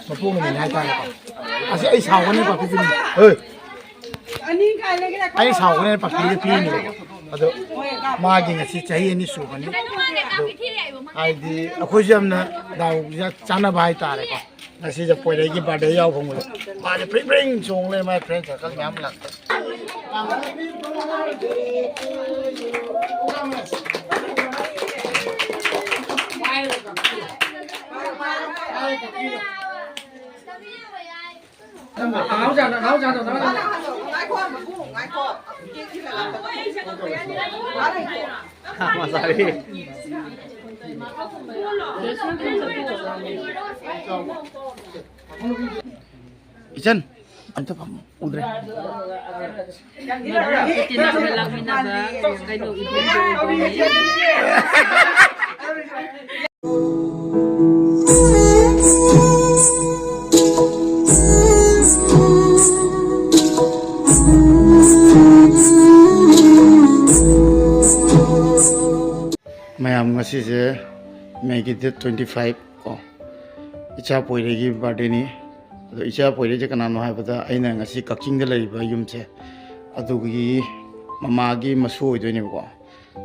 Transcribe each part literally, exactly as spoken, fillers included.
ꯃꯄꯣꯛ ꯅꯨꯃꯤꯠꯅꯤ ꯍꯥꯏꯇꯥꯔꯦꯀꯣ꯫ ꯑꯁꯤ ꯑꯩ ꯁꯥꯎꯒꯅꯤ ꯄꯥꯛꯄꯤꯗꯨꯅꯤ꯫ ꯑꯩ ꯁꯥꯎꯒꯅꯤ ꯄꯥꯛꯄꯤꯗ ꯄꯤꯔꯤꯅꯦꯕꯀꯣ꯫ ꯑꯗꯣ ꯃꯥꯒꯤ ꯉꯁꯤ ꯆꯍꯤ ꯑꯅꯤ ꯁꯨꯕꯅꯤ꯫ ꯑꯗꯣ ꯍꯥꯏꯗꯤ ꯑꯩꯈꯣꯏꯁꯨ ꯌꯥꯝꯅ ꯗꯥꯎ ꯆꯥꯟꯅꯕ ꯍꯥꯏꯇꯥꯔꯦꯀꯣ꯫ ꯉꯁꯤꯁꯦ ꯄꯣꯏꯔꯩꯒꯤ ꯕꯥꯔꯗꯦ ꯌꯥꯎ ꯐꯪꯕꯗ ꯃꯥꯁꯦ ꯐ꯭ꯔꯤꯡ ꯐ꯭ꯔꯤꯡ ꯆꯣꯡ ꯂꯩ, ꯃꯥꯏ ꯐ꯭ꯔꯦꯟ ꯁꯔꯀꯜ ꯃꯌꯥꯝ ꯂꯥꯛꯇꯅ꯫ ꯏꯆꯟ, ꯑꯝꯇ ꯐꯝꯃꯨ꯫ ꯎꯗ꯭ꯔꯦ꯫ ꯃꯔꯨꯞ ꯏꯆꯤꯟ ꯏꯅꯥꯎꯒ ꯂꯥꯛꯃꯤꯟꯅꯕ ꯀꯩꯅꯣ ꯏꯕꯨꯡꯗꯣ ꯑꯣꯏꯗꯣꯏꯅꯦ꯫ ꯃꯌꯥꯝ, ꯉꯁꯤꯁꯦ ꯃꯦꯒꯤ ꯗꯦꯠ ꯇ꯭ꯋꯦꯟꯇꯤ ꯐꯥꯏꯚ ꯀꯣ, ꯏꯆꯥ ꯄꯣꯏꯔꯩꯒꯤ ꯕꯥꯔꯗꯦꯅꯤ꯫ ꯑꯗꯣ ꯏꯆꯥ ꯄꯣꯏꯔꯩꯁꯦ ꯀꯅꯥꯅꯣ ꯍꯥꯏꯕꯗ, ꯑꯩꯅ ꯉꯁꯤ ꯀꯛꯆꯤꯡꯗ ꯂꯩꯔꯤꯕ ꯌꯨꯝꯁꯦ, ꯑꯗꯨꯒꯤ ꯃꯃꯥꯒꯤ ꯃꯁꯨ ꯑꯣꯏꯗꯣꯏꯅꯦꯕꯀꯣ꯫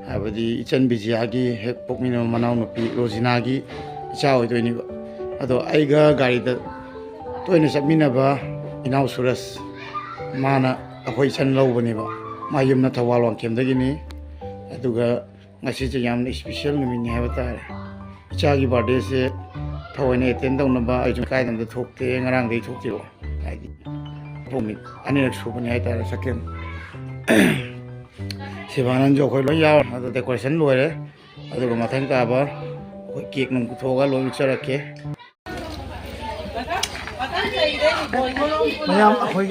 ꯍꯥꯏꯕꯗꯤ ꯏꯆꯟ ꯕꯤꯖꯤꯌꯥꯒꯤ ꯍꯦꯛ ꯄꯣꯛꯃꯤꯟꯅꯕ ꯃꯅꯥꯎꯅꯨꯄꯤ ꯔꯣꯖꯤꯅꯥꯒꯤ ꯏꯆꯥ ꯑꯣꯏꯗꯣꯏꯅꯦꯕ꯫ ꯑꯗꯣ ꯑꯩꯒ ꯒꯥꯔꯤꯗ ꯇꯣꯏꯅ ꯆꯠꯃꯤꯟꯅꯕ ꯏꯅꯥꯎ ꯁꯨꯔꯖ, ꯃꯥꯅ ꯑꯩꯈꯣꯏ ꯏꯆꯟ ꯂꯧꯕꯅꯦꯕ꯫ ꯃꯥ ꯌꯨꯝꯅ ꯊꯧꯕꯥꯜ ꯋꯥꯡꯈꯦꯝꯗꯒꯤꯅꯤ꯫ ꯑꯗꯨꯒ ꯉꯁꯤꯁꯦ ꯌꯥꯝꯅ ꯏꯁꯄꯤꯁꯦꯜ ꯅꯨꯃꯤꯠꯅꯤ ꯍꯥꯏꯕ ꯇꯥꯔꯦ꯫ ꯏꯆꯥꯒꯤ ꯕꯥꯔꯗꯦꯁꯦ ꯊꯑꯣꯏꯅ ꯑꯦꯇꯦꯟ ꯇꯧꯅꯕ ꯑꯩꯁꯨ ꯀꯥꯏꯗ ꯑꯝꯇ ꯊꯣꯛꯇꯦ, ꯉꯔꯥꯡꯗꯒꯤ ꯊꯣꯛꯇꯦꯕ꯫ ꯍꯥꯏꯗꯤ ꯅꯨꯃꯤꯠ ꯑꯅꯤꯔꯛ ꯁꯨꯕꯅꯤ ꯍꯥꯏꯇꯥꯔꯦ ꯆꯠꯀꯦꯅ꯫ ꯁꯤꯕꯥꯅꯟꯁꯨ ꯑꯩꯈꯣꯏ ꯂꯣꯏ ꯌꯥꯎꯔꯦ꯫ ꯑꯗꯣ ꯗꯦꯀꯣꯔꯦꯁꯟ ꯂꯣꯏꯔꯦ꯫ ꯑꯗꯨꯒ ꯃꯊꯪ ꯇꯥꯕ ꯑꯩꯈꯣꯏ ꯀꯦꯛ ꯅꯨꯡ ꯄꯨꯊꯣꯛꯑꯒ ꯂꯣꯏ ꯎꯠꯆꯔꯛꯀꯦ꯫ ꯃꯌꯥꯝ ꯑꯩꯈꯣꯏ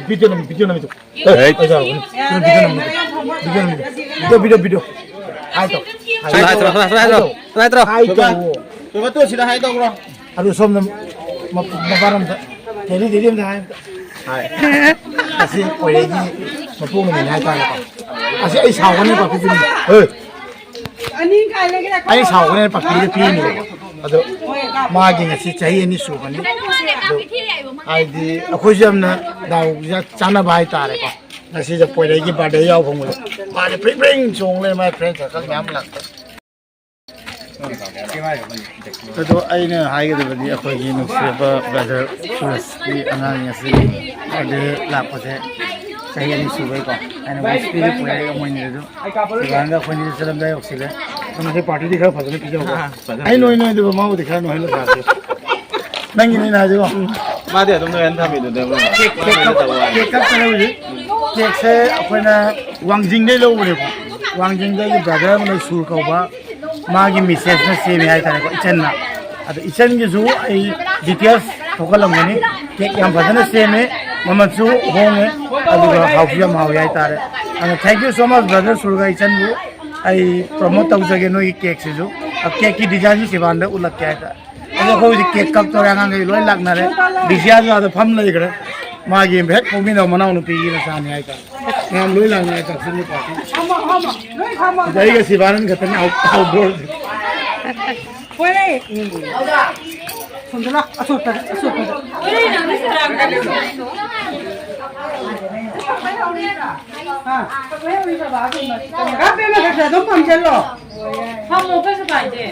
ꯚꯤꯗꯤꯑꯣ ꯅꯝꯃꯤ, ꯚꯤꯗꯤꯑꯣ ꯅꯝꯃꯤ꯫ ꯍꯦ꯫ ꯑꯩ ꯌꯥꯎꯔꯕꯅꯤ꯫ ꯚꯤꯗꯤꯑꯣ ꯅꯝꯃꯤ꯫ ꯚꯤꯗꯤꯑꯣ ꯅꯝꯃꯤ꯫ Video, video, video. ꯍꯥꯏ ꯇꯧ꯫ ꯍꯥꯏ ꯇꯧ꯫ ꯍꯥꯏ ꯇꯧ꯫ ꯍꯥꯏ ꯇꯧ꯫ ꯍꯥꯏ ꯇꯧ꯫ ꯇꯣ, ꯁꯤꯗ ꯍꯥꯏ ꯇꯧꯈ꯭ꯔꯣ꯫ ꯑꯗꯨ ꯁꯣꯝꯗ ꯃ-, ꯃꯄꯥꯔꯣꯝꯗ ꯊꯦꯂꯤ ꯊꯦꯂꯤ ꯑꯝꯇ ꯍꯥꯏ꯫ ꯍꯥꯏ꯫ ꯑꯁꯤ ꯄꯣꯏꯔꯩꯒꯤ ꯃꯄꯣꯛ ꯅꯨꯃꯤꯠꯅꯤ ꯍꯥꯏꯇꯥꯔꯦꯀꯣ꯫ ꯑꯁꯤ ꯑꯩ ꯁꯥꯎꯒꯅꯤ ꯄꯥꯛꯄꯤꯗꯨꯅꯤ꯫ ꯍꯦ꯫ ꯑꯩ ꯁꯥꯎꯒꯅꯤ ꯄꯥꯛꯄꯤꯗ ꯄꯤꯔꯤꯅꯦꯕꯀꯣ꯫ ꯑꯗꯣ ꯃꯥꯒꯤ ꯉꯁꯤ ꯆꯍꯤ ꯑꯅꯤ ꯁꯨꯕꯅꯤ꯫ ꯑꯗꯨ ꯍꯥꯏꯗꯤ ꯑꯩꯈꯣꯏꯁꯨ ꯌꯥꯝꯅ ꯗꯥꯎ ꯆꯥꯟꯅꯕ ꯍꯥꯏꯇꯥꯔꯦꯀꯣ꯫ ꯉꯁꯤꯁꯦ ꯄꯣꯏꯔꯩꯒꯤ ꯕꯥꯔꯗꯦ ꯌꯥꯎ ꯐꯪꯕꯗ ꯃꯥꯁꯦ ꯐ꯭ꯔꯤꯡ ꯐ꯭ꯔꯤꯡ ꯆꯣꯡ ꯂꯩ, ꯃꯥꯏ ꯐ꯭ꯔꯦꯟ ꯁꯔꯀꯜ ꯃꯌꯥꯝ ꯂꯥꯛꯇ꯫ ꯑꯗꯣ ꯑꯩꯅ ꯍꯥꯏꯒꯗꯕꯗꯤ ꯑꯩꯈꯣꯏꯒꯤ ꯅꯨꯡꯁꯤꯔꯕ ꯕ꯭ꯔꯗꯔ ꯁꯨꯔꯖꯀꯤ ꯑꯉꯥꯡ ꯑꯁꯤ ꯕꯥꯔꯗꯦ ꯂꯥꯛꯄꯁꯦ ꯆꯍꯤ ꯑꯅꯤ ꯁꯨꯕꯩꯀꯣ꯫ ꯑꯩꯅ ꯋꯤꯁ ꯄꯤꯔꯦ, ꯄꯣꯏꯔꯩꯒ ꯃꯣꯏꯅꯤꯗꯁꯨ꯫ ꯁꯤꯕꯥꯟꯒ ꯑꯩꯈꯣꯏꯅꯤꯁꯨ ꯆꯠꯂꯝꯗꯥꯏ ꯌꯧꯁꯤꯜꯂꯦ꯫ ꯑꯗꯣ ꯉꯁꯤ ꯄꯥꯔꯇꯤꯗꯤ ꯈꯔ ꯐꯖꯅ ꯄꯤꯖꯧꯀꯣ꯫ ꯑꯩ ꯅꯣꯏ ꯅꯣꯏꯗꯕ ꯃꯥꯕꯨꯗꯤ ꯈꯔ ꯅꯣꯏꯍꯜꯂ ꯆꯥꯁꯤ꯫ ꯅꯪꯒꯤꯅꯦ ꯑꯩꯅ ꯍꯥꯏꯁꯤꯀꯣ꯫ ꯃꯥꯗꯤ ꯑꯗꯨꯝ ꯅꯣꯏꯍꯟ ꯊꯝꯃꯤꯗꯨꯗꯤ ꯑꯃ꯫ ꯀꯦꯛ ꯀꯛ-, ꯀꯦꯛ ꯀꯛꯄꯅꯦ ꯍꯧꯖꯤꯛ꯫ ꯀꯦꯛꯁꯦ ꯑꯩꯈꯣꯏꯅ ꯋꯥꯡꯖꯤꯡꯗꯩ ꯂꯧꯕꯅꯦꯀꯣ꯫ ꯋꯥꯡꯖꯤꯡꯗꯒꯤ ꯕ꯭ꯔꯗꯔ ꯑꯃ ꯂꯩ, ꯁꯨꯔ ꯀꯧꯕ, ꯃꯥꯒꯤ ꯃꯤꯁꯦꯁꯅ ꯁꯦꯝꯃꯦ ꯍꯥꯏꯇꯥꯔꯦꯀꯣ, ꯏꯆꯟꯅ꯫ ꯑꯗꯣ ꯏꯆꯟꯒꯤꯁꯨ ꯑꯩ ꯗꯤꯇꯦꯜꯁ ꯊꯣꯛꯍꯜꯂꯝꯒꯅꯤ꯫ ꯀꯦꯛ ꯌꯥꯝ ꯐꯖꯅ ꯁꯦꯝꯃꯦ, ꯃꯃꯜꯁꯨ ꯍꯣꯡꯉꯦ, ꯑꯗꯨꯒ ꯍꯥꯎꯁꯨ ꯌꯥꯝ ꯍꯥꯎꯋꯦ ꯍꯥꯏꯇꯥꯔꯦ꯫ ꯑꯗꯣ thank you so much brother ꯁꯨꯔꯒ ꯏꯆꯟꯕꯨ ꯑꯩ promote ꯇꯧꯖꯒꯦ ꯅꯣꯏꯒꯤ ꯀꯦꯛꯁꯤꯁꯨ꯫ ꯑ, ꯀꯦꯛꯀꯤ ꯗꯤꯖꯥꯏꯟꯁꯤ ꯁꯤꯕꯥꯟꯗ ꯎꯠꯂꯛꯀꯦ ꯍꯥꯏꯇꯥꯔꯦ꯫ ꯑꯗꯣ ꯑꯩꯈꯣꯏ ꯍꯧꯖꯤꯛ ꯀꯦꯛ ꯀꯛꯇꯧꯔꯦ, ꯑꯉꯥꯡꯈꯩ ꯂꯣꯏ ꯂꯥꯛꯅꯔꯦ꯫ ꯕꯤꯖꯤꯌꯥꯁꯨ ꯑꯥꯗ ꯐꯝ ꯂꯩꯈ꯭ꯔꯦ, ꯃꯥꯒꯤ ꯍꯦꯛ ꯄꯣꯛꯃꯤꯟꯅꯕ ꯃꯅꯥꯎꯅꯨꯄꯤꯒꯤ ꯃꯆꯥꯅꯤ ꯍꯥꯏꯇꯥꯔꯦ꯫ ꯃꯌꯥꯝ ꯂꯣꯏ ꯂꯥꯛꯅꯔꯦ ꯀꯛꯆꯤꯡꯒꯤ ꯄꯥꯔꯇꯤ꯫ ꯑꯗ ꯑꯩꯒ ꯁꯤꯕꯥꯅꯟ ꯈꯛꯇꯅꯤ ꯑꯥꯎꯠ-, ꯑꯥꯎꯠꯗꯣꯔꯁꯦ꯫ ꯍꯣꯏꯅꯦ꯫ ꯁꯣꯝꯗ ꯂꯥ, ꯑꯁꯣꯠꯄꯗ, ꯑꯁꯣꯠꯄꯗ꯫ ꯑꯥ꯫ ꯀꯥꯞꯄꯦ, ꯃꯊꯛꯇ ꯑꯗꯨꯝ ꯐꯝꯖꯜꯂꯣ꯫ ꯐꯝꯃꯣ, ꯀꯩꯁꯨ ꯀꯥꯏꯗꯦ꯫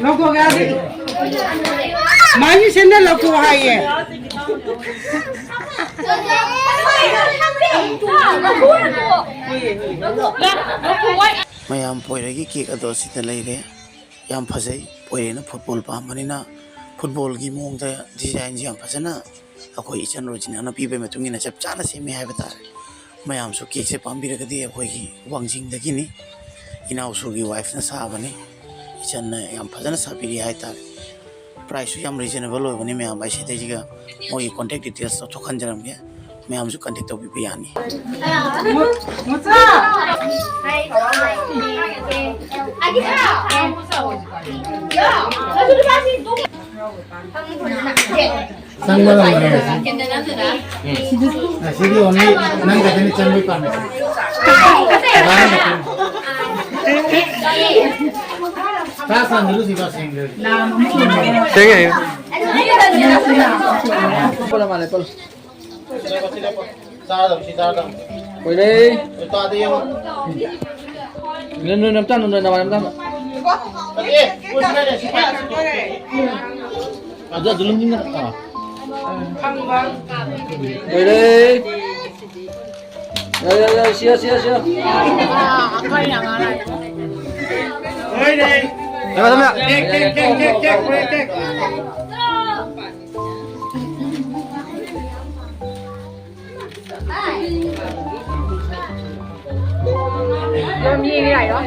ꯂꯧꯊꯣꯛꯀꯦ ꯍꯥꯏꯗꯤ꯫ ꯃꯥꯒꯤ ꯁꯦꯟꯗꯜ ꯂꯧꯊꯣꯛꯑꯣ ꯍꯥꯏꯌꯦ꯫ ꯃꯌꯥꯝ ꯄꯣꯏꯔꯩꯒꯤ ꯀꯦꯛ ꯑꯗꯣ ꯑꯁꯤꯗ ꯂꯩꯔꯦ꯫ ꯌꯥꯝ ꯐꯖꯩ꯫ ꯄꯣꯏꯔꯩꯅ ꯐꯨꯠꯕꯣꯜ ꯄꯥꯝꯕꯅꯤꯅ ꯐꯨꯠꯕꯣꯜꯒꯤ ꯃꯑꯣꯡꯗ ꯗꯤꯖꯥꯏꯟꯁꯦ ꯌꯥꯝ ꯐꯖꯅ ꯑꯩꯈꯣꯏ ꯏꯆꯟ ꯔꯣꯖꯤꯅꯥꯅ ꯄꯤꯕꯒꯤ ꯃꯇꯨꯡ ꯏꯟꯅ ꯆꯞ ꯆꯥꯅ ꯁꯦꯝꯃꯦ ꯍꯥꯏꯕ ꯇꯥꯔꯦ꯫ ꯃꯌꯥꯝꯁꯨ ꯀꯦꯛꯁꯦ ꯄꯥꯝꯕꯤꯔꯒꯗꯤ ꯑꯩꯈꯣꯏꯒꯤ ꯋꯥꯡꯖꯤꯡꯗꯒꯤꯅꯤ, ꯏꯅꯥꯎꯁꯨꯒꯤ ꯋꯥꯏꯐꯅ ꯁꯥꯕꯅꯤ꯫ ꯏꯆꯟꯅ ꯌꯥꯝ ꯐꯖꯅ ꯁꯥꯕꯤꯔꯤ ꯍꯥꯏꯇꯥꯔꯦ꯫ ꯄ꯭ꯔꯥꯏꯁꯁꯨ ꯌꯥꯝ ꯔꯤꯖꯅꯦꯕꯜ ꯑꯣꯏꯕꯅꯤ ꯃꯌꯥꯝ꯫ ꯑꯩ ꯁꯤꯗꯩꯁꯤꯒ ꯃꯣꯏꯒꯤ ꯀꯣꯟꯇꯦꯛ ꯗꯤꯇꯦꯜꯁꯇꯣ ꯊꯣꯛꯍꯟꯖꯔꯝꯒꯦ, ꯃꯌꯥꯝꯁꯨ ꯀꯟꯇꯦꯛ ꯇꯧꯕꯤꯕ ꯌꯥꯅꯤ꯫ ꯃꯆꯥ! ꯆꯪꯕ ꯉꯝꯗ꯭ꯔꯦ ꯉꯁꯤ꯫ ꯉꯁꯤꯗꯤ only ꯅꯪ ꯈꯛꯇꯅꯤ ꯆꯪꯕꯩ ꯄꯥꯝꯃꯤꯁꯦ꯫ ꯆꯥ ꯁꯟꯗꯨꯔꯨ ꯁꯤ ꯃꯥ ꯁꯦꯡꯗ꯭ꯔꯗꯤ꯫ ꯁꯦꯡꯉꯦ꯫ ꯄꯣꯠ ꯑꯃ ꯂꯩ, ꯄꯣꯠ꯫ ꯆꯥꯔꯗꯕ, ꯁꯤ ꯆꯥꯔꯗꯕ꯫ ꯀꯣꯏꯔꯦ꯫ ꯇꯥꯗꯦ ꯌꯦꯡꯉꯣ꯫ ꯅꯣꯏ, ꯅꯣꯏ ꯅꯝꯇꯥ, ꯅꯣꯏ ꯅꯃꯥꯏ ꯅꯝꯇꯥ꯫ ꯅꯠꯇꯦ, ꯀꯣꯏꯁꯤ ꯂꯩꯔꯦ, ꯁꯤ ꯄꯥꯏ꯫ ꯑꯗꯨ, ꯑꯗꯨ ꯂꯨꯝꯖꯤꯟꯅ-, ꯑꯥ꯫ ꯂꯣꯏꯔꯦ꯫ ꯌꯥ, ꯌꯥ, ꯌꯥ, ꯁꯤꯌꯥ, ꯁꯤꯌꯥ, ꯁꯤꯌꯥ꯫ ꯊꯝꯃꯦ, ꯊꯝꯃꯦ꯫ ꯑꯗꯨꯝ ꯌꯦꯡꯉꯦ ꯌꯥꯏꯔꯣ?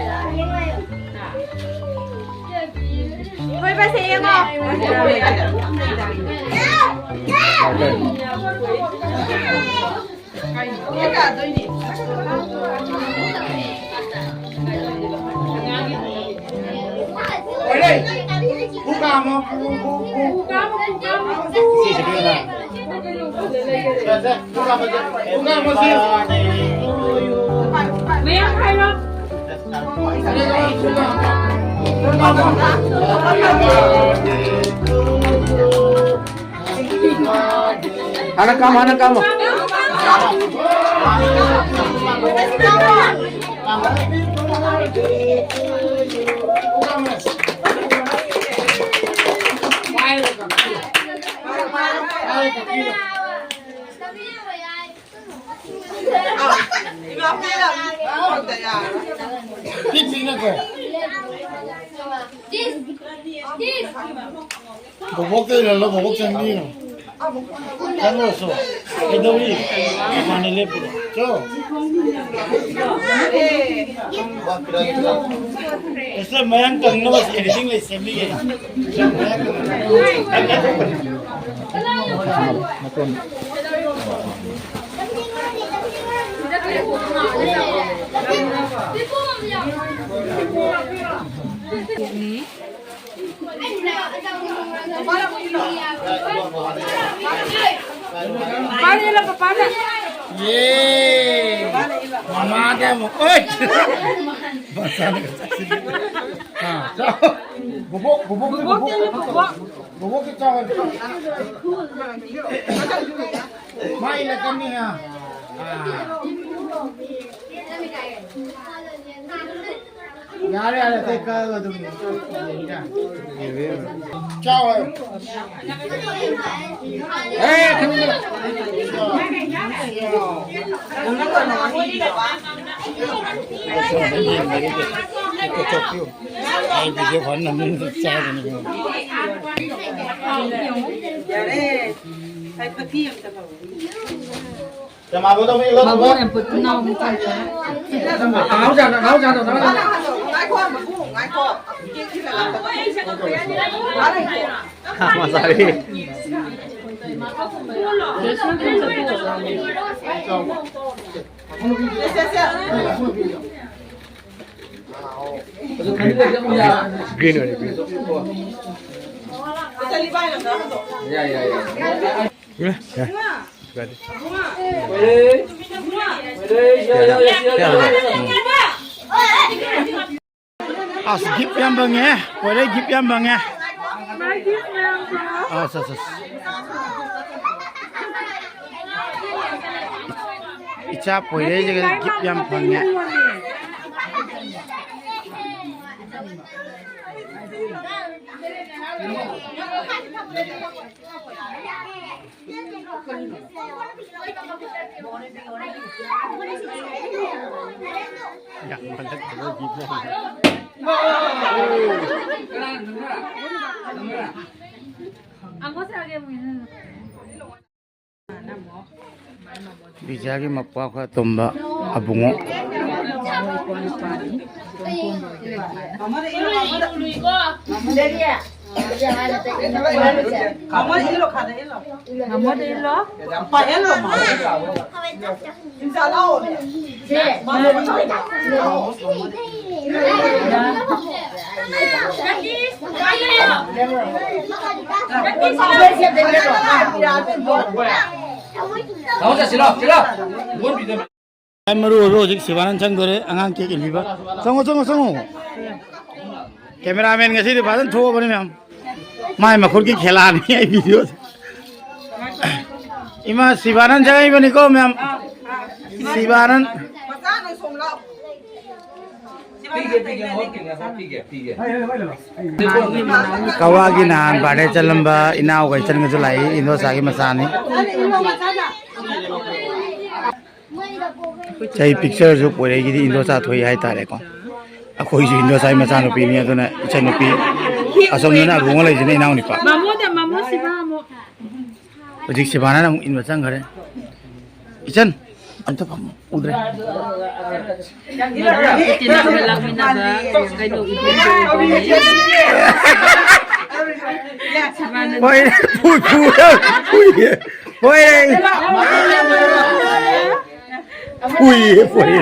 ꯊꯣꯏꯕꯁꯦ ꯌꯦꯡꯉꯣ꯫ ꯍꯥꯟꯅ ꯀꯥꯝꯃꯣ, ꯍꯥꯟꯅ ꯀꯥꯝꯃꯣ꯫ ꯄꯤꯛ ꯄꯤꯛꯅꯀꯣ꯫ ꯕꯣꯕꯣꯛꯇ ꯏꯜꯍꯜꯂꯣ, ꯕꯣꯕꯣꯛ ꯆꯪꯕꯤꯒꯅꯨ꯫ ꯆꯪꯉꯨꯔꯁꯨ꯫ ꯀꯩꯗꯧꯔꯤ? ꯃꯥꯅ ꯂꯦꯞꯄꯨꯔꯣ꯫ ꯆꯣ꯫ ꯑꯁ, ꯃꯌꯥꯡ ꯀꯪꯅꯕ editing ꯂꯩ ꯁꯦꯝꯕꯤꯒꯦ꯫ ꯄꯥꯄꯥꯅ ꯍꯦꯜꯂꯣ, ꯄꯥꯄꯥꯅ꯫ ꯌꯦ꯫ ꯃꯃꯥꯗ ꯑꯃꯨꯛ꯫ ꯑꯣꯏ! ꯃꯆꯥꯅꯒ ꯆꯥꯁꯤꯜꯂꯤ꯫ ꯑꯥ, ꯆꯥꯎ꯫ ꯕꯣꯕꯣꯛ, ꯕꯣꯕꯣꯛꯀꯤ, ꯕꯣꯕꯣꯛ꯫ ꯕꯣꯕꯣꯛꯀꯤ ꯆꯥꯎ ꯍꯥꯏꯕ꯫ ꯃꯥ ꯏꯜꯂꯛꯀꯅꯤ, ꯑꯥ꯫ ꯑꯥ꯫ ꯌꯥꯔꯦ, ꯌꯥꯔꯦ, ꯑꯇꯩ ꯀꯛꯑꯒ ꯑꯗꯨꯝ ꯌꯦꯡ ꯌꯥꯔꯦ꯫ ꯆꯥꯎ ꯍꯥꯏꯌꯣ꯫ ꯑꯦ, ꯊꯝꯃꯨ꯫ ꯑꯩ video ꯐꯖꯅ ꯅꯝꯅꯤꯡꯕ ꯆꯥꯕꯅꯤ꯫ ꯌꯥꯔꯦ꯫ ꯐꯗꯤ ꯑꯝꯇ ꯂꯧ꯫ ꯃꯕꯣꯛ ꯌꯥꯝ ꯄꯨꯠ ꯅꯥꯎ ꯃꯆꯥ ꯅꯠꯇ꯭ꯔꯥ? ꯅꯥꯎ ꯆꯥꯗꯣ, ꯅꯥꯎ ꯆꯥꯗꯣ, ꯅꯥꯎ ꯆꯥꯗꯣ꯫ ꯉꯥꯏꯈꯣ, ꯃꯕꯨꯡ, ꯉꯥꯏꯈꯣ꯫ ꯀꯦꯛ ꯊꯤꯜꯂꯛꯑꯣ꯫ ꯃꯁꯥꯏ꯫ ꯁꯦ, ꯁꯦ, ꯁꯦ꯫ Green ꯑꯣꯏꯔꯦ, green꯫ ꯌꯥꯏ, ꯌꯥꯏ, ꯌꯥꯏ꯫ ꯑꯁ, gift ꯌꯥꯝ ꯐꯪꯉꯦ꯫ ꯄꯣꯏꯔꯩ gift ꯌꯥꯝ ꯐꯪꯉꯦ꯫ ꯑꯁ, ꯑꯁ, ꯑꯁ꯫ ꯏꯆꯥ ꯄꯣꯏꯔꯩꯁꯤꯒ gift ꯌꯥꯝ ꯐꯪꯉꯦ꯫ ꯕꯤꯖꯥꯒꯤ ꯃꯄꯥ ꯈ꯭ꯋꯥꯏ ꯑꯇꯣꯝꯕ ꯑꯕꯨꯡꯉꯣ꯫ ꯃꯉꯣꯟꯗ ꯏꯜꯂꯣ, ꯈꯥꯗ ꯏꯜꯂꯣ꯫ ꯃꯉꯣꯟꯗ ꯏꯜꯂꯣ꯫ ꯄꯥꯏꯍꯜꯂꯣ, ꯃꯉꯣꯟꯗ꯫ ꯏꯟꯖꯥ ꯂꯥꯛꯑꯣꯅꯦ꯫ ꯁꯦ꯫ ꯃꯉꯣꯟꯗ ꯏꯜꯂꯣ꯫ ꯂꯥꯛꯑꯣ, ꯆꯠꯁꯤ, ꯂꯥꯛꯑꯣ, ꯁꯤ ꯂꯥꯛꯑꯣ꯫ ꯂꯣꯟ ꯄꯤꯗꯕ꯫ ꯃꯔꯨ ꯑꯣꯏꯕ ꯍꯧꯖꯤꯛ ꯁꯤꯕꯥꯅꯟ ꯆꯪꯗꯣꯔꯦ, ꯑꯉꯥꯡ ꯀꯦꯛ ꯏꯜꯂꯤꯕ꯫ ꯆꯪꯉꯣ, ꯆꯪꯉꯣ, ꯆꯪꯉꯣ꯫ ꯀꯦꯃꯦꯔꯥꯃꯦꯟ ꯉꯁꯤꯗꯤ ꯐꯖꯅ ꯊꯣꯛꯑꯕꯅꯤ ꯃꯌꯥꯝ꯫ ꯃꯥꯏ ꯃꯈꯨꯠꯀꯤ ꯈꯦꯂꯥꯅꯤ ꯑꯩ ꯚꯤꯗꯤꯑꯣꯁꯦ꯫ ꯏꯃꯥ ꯁꯤꯕꯥꯅꯟ ꯆꯪꯉꯛꯏꯕꯅꯤꯀꯣ ꯃꯌꯥꯝ꯫ ꯁꯤꯕꯥꯅꯟ꯫ ꯀꯋꯥꯒꯤ ꯅꯍꯥꯟ ꯕꯥꯔꯗꯦ ꯆꯠꯂꯝꯕ ꯏꯅꯥꯎꯒ ꯏꯆꯟꯒꯁꯨ ꯂꯥꯛꯏ, ꯏꯟꯗꯣꯆꯥꯒꯤ ꯃꯆꯥꯅꯤ꯫ ꯆꯍꯤ ꯄꯤꯛꯆꯔꯁꯨ ꯄꯣꯏꯔꯩꯒꯤꯗꯤ ꯏꯟꯗꯣꯆꯥ ꯊꯣꯛꯏ ꯍꯥꯏꯇꯥꯔꯦꯀꯣ꯫ ꯑꯩꯈꯣꯏꯁꯨ ꯏꯟꯗꯣꯆꯥꯒꯤ ꯃꯆꯥꯅꯨꯄꯤꯅꯤ, ꯑꯗꯨꯅ ꯏꯆꯟꯅꯨꯄꯤ ꯑꯁꯣꯝꯗꯅ ꯑꯕꯨꯡꯉꯣ ꯂꯩꯁꯤꯅ ꯏꯅꯥꯎꯅꯨꯄꯥ꯫ ꯃꯃꯣꯗ ꯃꯃꯣ ꯁꯤꯕꯥ ꯑꯃꯨꯛ꯫ ꯍꯧꯖꯤꯛ ꯁꯤꯕꯥꯅ ꯑꯃꯨꯛ ꯏꯟꯕ ꯆꯪꯈꯔꯦ꯫ ꯏꯆꯟ, ꯑꯝꯇ ꯐꯝꯃꯨ, ꯎꯗ꯭ꯔꯦ꯫ ꯏꯆꯤꯟ ꯏꯅꯥꯎꯒ ꯂꯥꯛꯃꯤꯟꯅꯕ ꯀꯩꯅꯣ ꯏꯕꯨꯡꯗꯣ ꯏꯕꯨꯡꯅꯤ꯫ ꯁꯤꯕꯥꯅ ꯍꯣꯏ, ꯐꯨ, ꯐꯨ, ꯐꯨꯏꯌꯦ꯫ ꯍꯣꯏ꯫ ꯐꯨꯏꯌꯦ, ꯐꯨꯏꯌꯦ꯫